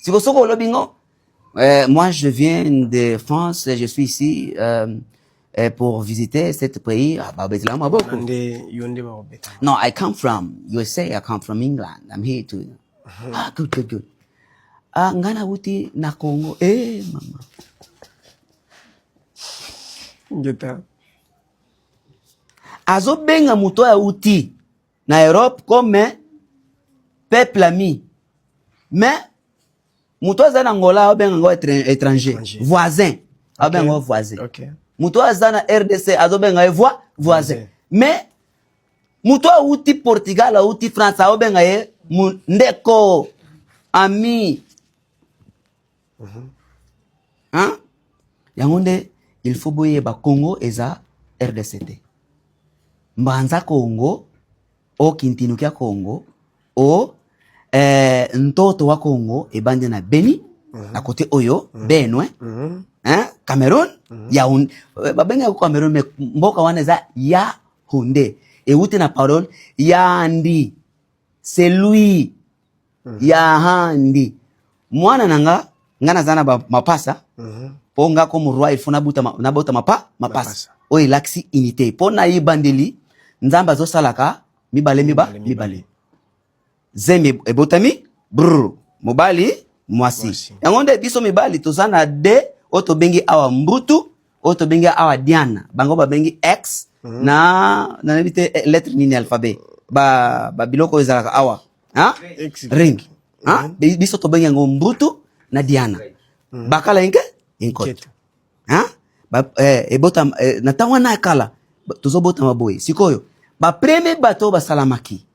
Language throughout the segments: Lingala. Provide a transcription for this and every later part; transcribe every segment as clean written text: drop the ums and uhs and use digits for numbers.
Siko soki olobi ngo moi je viens de France, je suis ici pour visiter cet pays, ah, babetela maboko. Nde yo nde bakobeta. No, I come from USA, I come from England. I'm here to. Ah, good, good, good. Ah, nga nauti na Congo. Eh, mama. Ngeta. Azobenga moto oyo auti na Europe comme peuple ami. Mais moto aza na Angola aobenga ngo étranger, Étranger. Voisin. Aobenga ngo voisin. Moto aza na RDC azobenga ye voisin. Voisin. Mais moto awuti Portugal, awuti France, aobenga ye ndeko, ami. Hein? Yango nde il faut boyeba, Congo eza RDC te. Mbanza Congo o kintinuki ya Congo o ntoto wa Congo ebandi na Beni, na kote oyo Benue, hein? Cameroun, Yaoundé. Babengaka Cameroun, mais mboka wana eza Yaoundé, ewuti na parole yandi, c'est lui. Yahandi mwana na nga, nga naza na mapasa, mpo nga comme roi il faut nabuta nabota mapasa Mapasa. Oyo elakisi unité, mpo na yebandeli Nzambe azosalaka mibale miba Mibale, mibale, zemi ebotami brr, mobali, mwasi. Mwasi. Yango nde biso mibali toza na de oyo tobengi awa mbutu, oyo tobengi awa diana, bango babengi x na nayebi te lettre nini, alphabet, ba biloko oyo ezalaka awa. Ha? X. Ring. Ha? Biso tobengi yango mbutu na diana, bakala inke inkoto. Inketo. Ha? Ebota na ntango wana ya kala, tozobotama boye. Sikoyo bapremier bato oyo basalamaki,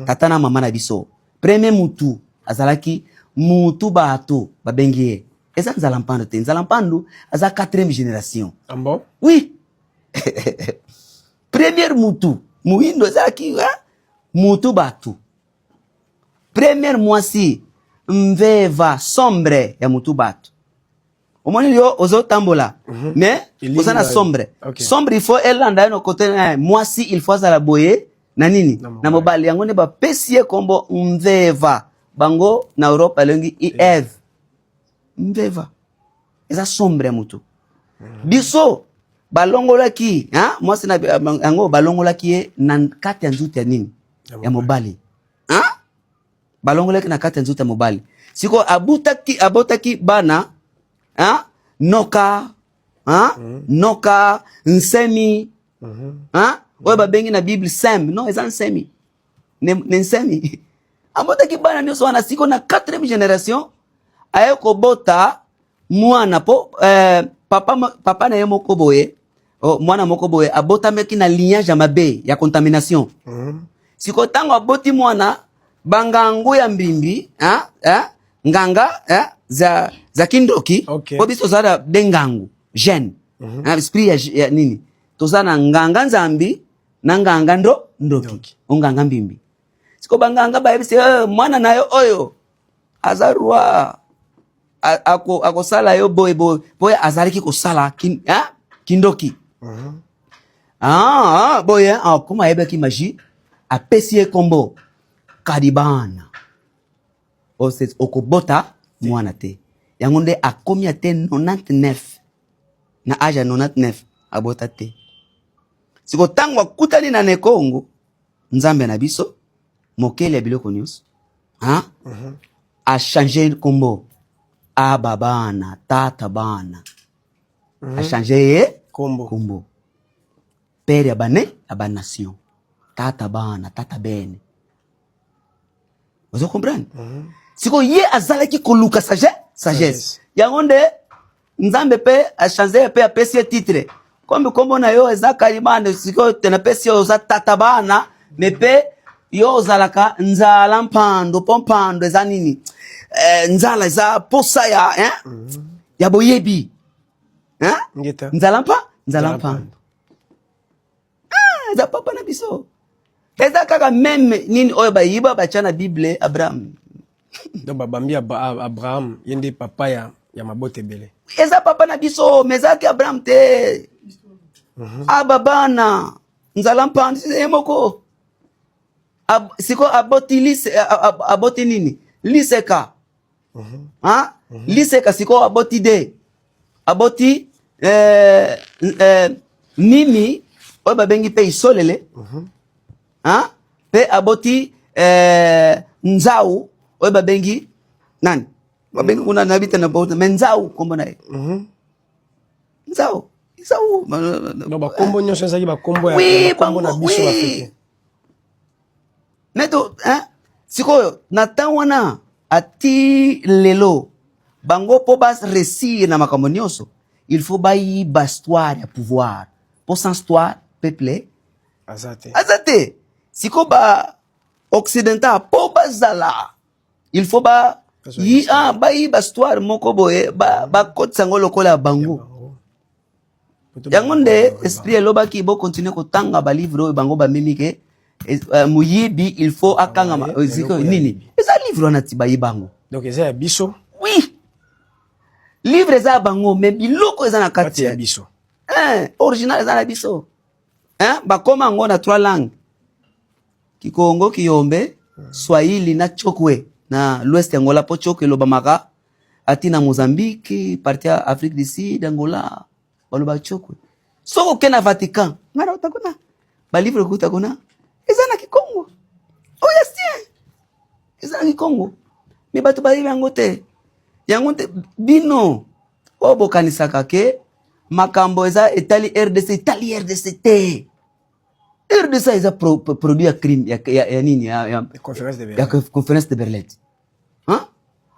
tata na mama na biso, premier mutu azalaki mutu, bato babengi ye eza Nzala Mpandu te. Nzala Mpandu aza quatrième génération. Ah bon? Oui, première mutu muhindo ezalaki, hein? Mutu bato, première mwasi mveva, sombre ya mutu bato. Omoni yo ozotambola, mais Elili oza na na yo. sombre. Sombre il faut elanda ye na kote na ye. Mwasi il faut azala boye na nini? Na mobali. Na mobali. Yango nde bapesi ye kombo mveva. Bango na Europe alongi Eve. Mveva eza sombre ya motu. Biso balongolaki, hein? Mwasi na yango balongolaki ye na kati ya nzutu ya nini? Ya mobali, hein? Balongolaki na kati ya nzutu ya mobali. Sikoyo abutaki, abotaki bana, hein? Noka, hein? Noka nsemi, hein? Oyo babengi na Bible Sem, non, eza nsemi, ne nsemi. Abotaki bana nyonso wana. Sikoyo na quatrième génération aye kobota mwana po papa na ye moko boye, oh, mwana moko boye abotamaki na lignage ya mabe ya contamination. Sikoyo ntango aboti mwana, bangangu ya mbimbi, hein, hein, nganga, hein, za kindoki. Po biso toza na de ngangu gene, hein, esprit ya nini, toza na nganga nzambi na nganga ndoki. Ndoki. O nganga mbimbi. Sikoyo banganga bayebisi, mwana na yo oyo aza roi, akosala yo boye boye, po ye azalaki kosala hein, kindoki. Ah, ah, boye, ah, koma ayebaki magie, apesi ye kombo Kadibana. Okobota mwana te. Yango nde akomi ate 99, na age ya 99 abota te. Siko ntango akutani na Nekongo, Nzambe na biso, mokeli ya biloko nyonso, hein? Achange kombo, aba bana, tata bana. Achange ye Kombo. Kombo père ya bane, ya banation, tata bana, tata bene. Ozo comprendre? Sikoyo ye azalaki koluka sagesse. Sagesse. Yango nde Nzambe mpe achange ye mpe apesi ye titre kombi, kombo na yo eza Kalimane, sikoyo te napesi yo oza tata bana, me mpe yo ozalaka Nzala Mpando, mpo mpando eza nini? Nzala eza posa ya, hein? Ya boyebi, hein? Ngeta. Nzala Nzala mpando. Ah, eza papa na biso, eza kaka meme nini oyo bayiba batya na Bible, Abraham. Donc babambi Abraham, ye nde papa ya mabota ebele. Eza papa na biso, mais ezalaki Abraham te. Aba bana, Nzala Mpando ye moko. Sikoyo aboti lise, aboti nini, liseka. Ah? Liseka sikoyo aboti de aboti eh, eh, nini oyo babengi mpe isolele. Ah? Mpe aboti eh, nzau oyo babengi nani, babengi kuna nayebi te na me nzau nkombo na ye. Nzau, nzau. Donc bakombo nyonso ezalaki bakombo ya Oui, bakombo na bango, biso oui. Baafricain. Me to, hein? Sikoyo na ntango wana ati lelo, bango mpo baréussir na makambo nyonso, il faut bayiba histoire ya pouvoir, mpo sans histoire peuple aza te. Aza te. Sikoyo ba occidental, mpo bazala, il faut ba Bazwa yi, ah, bayiba histoire moko boye, bakotisa yango lokola ya bango. Bango. Yango nde esprit elobaki bokontinue kotanga balivre oyo bango bamemi ke moyibi il faut akangama. Ye, Sikoyo eloko ya nini yibi. eza livre wana ti bayiba yango? Donc eza ya biso. Oui, livre eza ya bango, mais biloko eza na kati kati ya biso. Hein, original eza na biso. Hein, bakoma yango na trois langues: Kikongo, Kiyombe, Swahili na Chokwe na l'ouest ya Angola, mpo Chokwe elobamaka ati na Mozambique, partie ya Afrique du Sud, Angola, baloba Chokwe. Soki oke na Vatican, ngai nauta kuna, balivre ekuta kuna eza na Kikongo oyo ancien, eza na Kikongo, me bato bayebi yango te. Yango te bino oyo bokanisaka ke makambo eza etali RDC, etali RDC te. RDC eza produit ya crime ya nini ya Conférence de ya Berlin. Conférence de Berlin. Hein?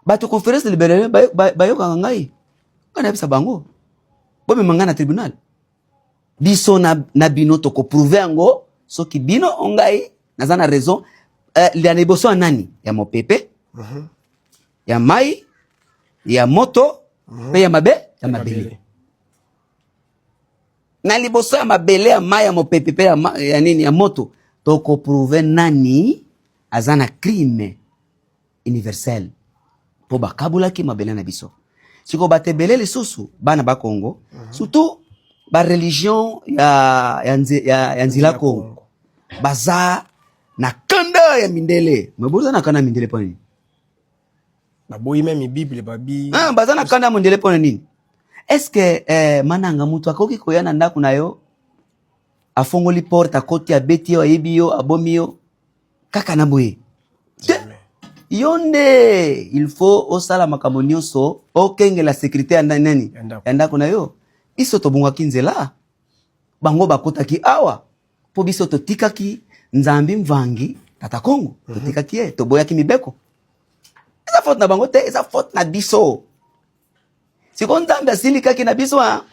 Bato Conférence de Berlin bayokaka ngai, ngai nayebisa bango bomema ngai na tribunal. Biso na bino tokoprouver yango soki bino o ngai naza na raison. Ya liboso ya nani, ya mopepe, ya mai, ya moto mpe ya mabe, ya mabele. Na liboso ya mabele, ya mai, ya mopepe mpe ya nini, ya moto, tokoprouver nani aza na crime universel, mpo bakabulaki mabele na biso. Sikoyo bato ebele lisusu, bana bakongo, surtout bareligion ya nzila Kongo, baza na kanda ya mindele. Me boza na kanda ya mindele mpo na nini? Baboyi même Bible babi. Ah, baza na kanda ya mondele mpo na nini? Est ce que mananga moto akoki koya na ndako na yo, afongoli porte, akoti, abeti yo, ayebi yo, abomi yo kaka na boye te? Jamais. Yo nde il faut osala makambo nyonso, okengela sécurité ya nani? Ya ndako. Ya ndako na yo. Biso tobongaki nzela, bango bakotaki awa mpo biso totikaki Nzambi Mvangi, Tata Kongo, totikaki ye, toboyaki mibeko. Eza faute na bango te, eza faute na biso. Sikoyo Nzambe asilikaki na biso, ah.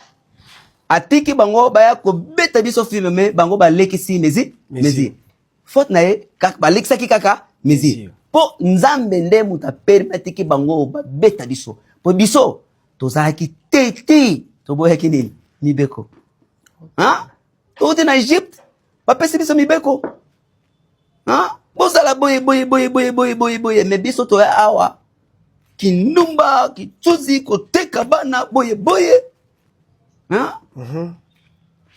Atiki bango baya kobeta biso film, me bango balekisi mesi Mesure. Mesure, faute na ye kaka, balekisaki kaka mesure. Mesure. Mpo Nzambe nde moto apermetiki bango babeta biso, mpo biso tozalaki te te, toboyaki nini? Mibeko. Ah? Touti na Egypte, bapesi biso mibeko. Ah? Bozala boye boye boye boye boye boye boye, me biso toya awa, kindumba, kituzi, koteka bana, boye boye. Ah?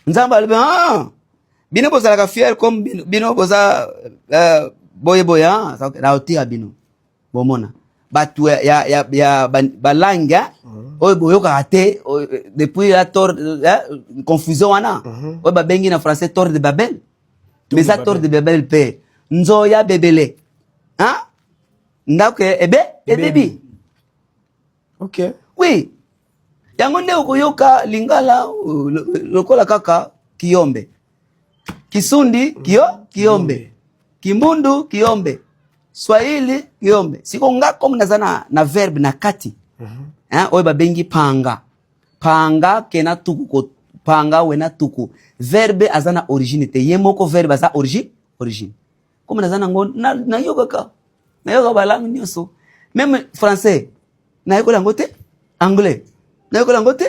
Nzambe alobi: ah, bino bozalaka fier comme bino, bino boza boye boye, ah, na otia bino bomona bato ya balangue oyo boyokaka te depuis la tour, confusion wana oyo babengi na français tour de Babel. Mais eza tour de Babel mpe nzoya bebele. Hein? Ndako ebe ebebi. Oui, yango nde okoyoka lingala lokola kaka Kiyombe, Kisundi, Kiyombe, Kimbundu, Kiyombe, Swahili, Kiyombe. Siko nga comme naza na verbe na kati, hein, oyo babengi panga panga kena tuku ko panga wena tuku, verbe aza na origine te, ye moko verbe aza origine. Comme naza nango, nayokaka nayoka balangue nyonso, même français nayekola yango te, anglais nayekola yango te,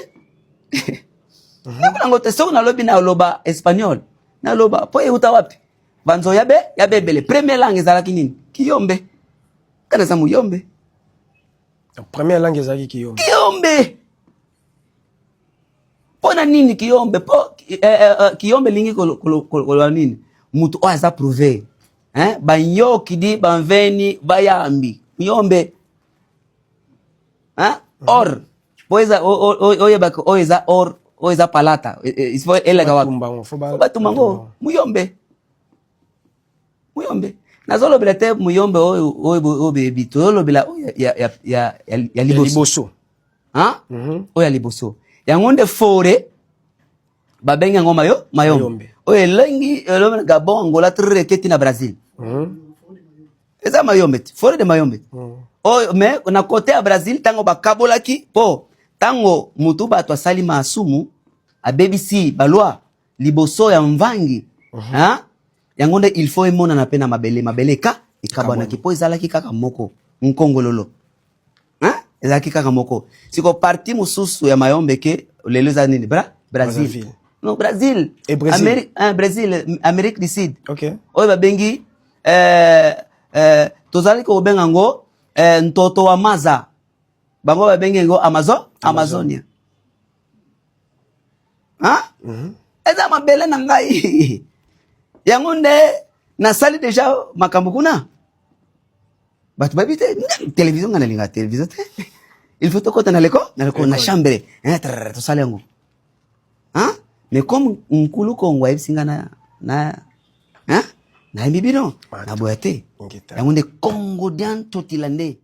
nayekola yango te. Soki nalobi, naloba espagnol, naloba mpo euta wapi? Banzoya be ya bebele, première langue ezalaki nini? Kiyombe. Kana eza muyombe. Donc, première langue ezalaki Kiyombe. Kiyombe. Mpo na nini Kiyombe? Mpo Kiyombe elingi koloba nini? Moto oyo aza prouvé, hein? Banyoki di bamveni bayambi muyombe. Hein? Or po eza oyebaka oyo eza or, oyo eza palata, il faut eleka wapi? Batumba Faut batumba ngo muyombe. Muyombe nazolobela te, muyombe oyo oyo oyo beyebi, tozolobela oyo ya liboso. Liboso. Hein? Oyo ya liboso yango nde forêt babengi yango mayo mayombe. Mayombe. Oyo elengi elongi Gabon, Angola, trr, eketi na Brésil. Eza mayombe te, forêt de mayombe oyo. Mais na côté ya Brésil, ntango bakabolaki, mpo ntango mutu bato asali masumu, abebisi baloi liboso ya mvangi, hein? Yango nde il faut emonana mpe na mabele. Mabele eka ekabwanaki mpo ezalaki kaka moko nkongololo, hein? Ezalaki kaka moko. Siko partie mosusu ya mayombe ke lelo eza nini? Brazil. Brazzaville. Non, Brazil. Et Brésil. Amérique, hein, Brésil, Amérique du Sud. Oyo babengi tozali kobenga yango ntoto wa maza, bango babengi yango Amazon, Amazonia, hein? Eza mabele na ngai. Yango nde nasali deja makambo kuna, bato bayebi te. Télévision, ngai nalinga télévision te. Il faut tokɔta na leko na chambre, hein, trrr, tosali yango, hein? Mais comme nkulu Kongo ayebisi nga na hein? Nayembi bino, naboya te. Ngeta. Yango nde Kongo dia Ntotila nde.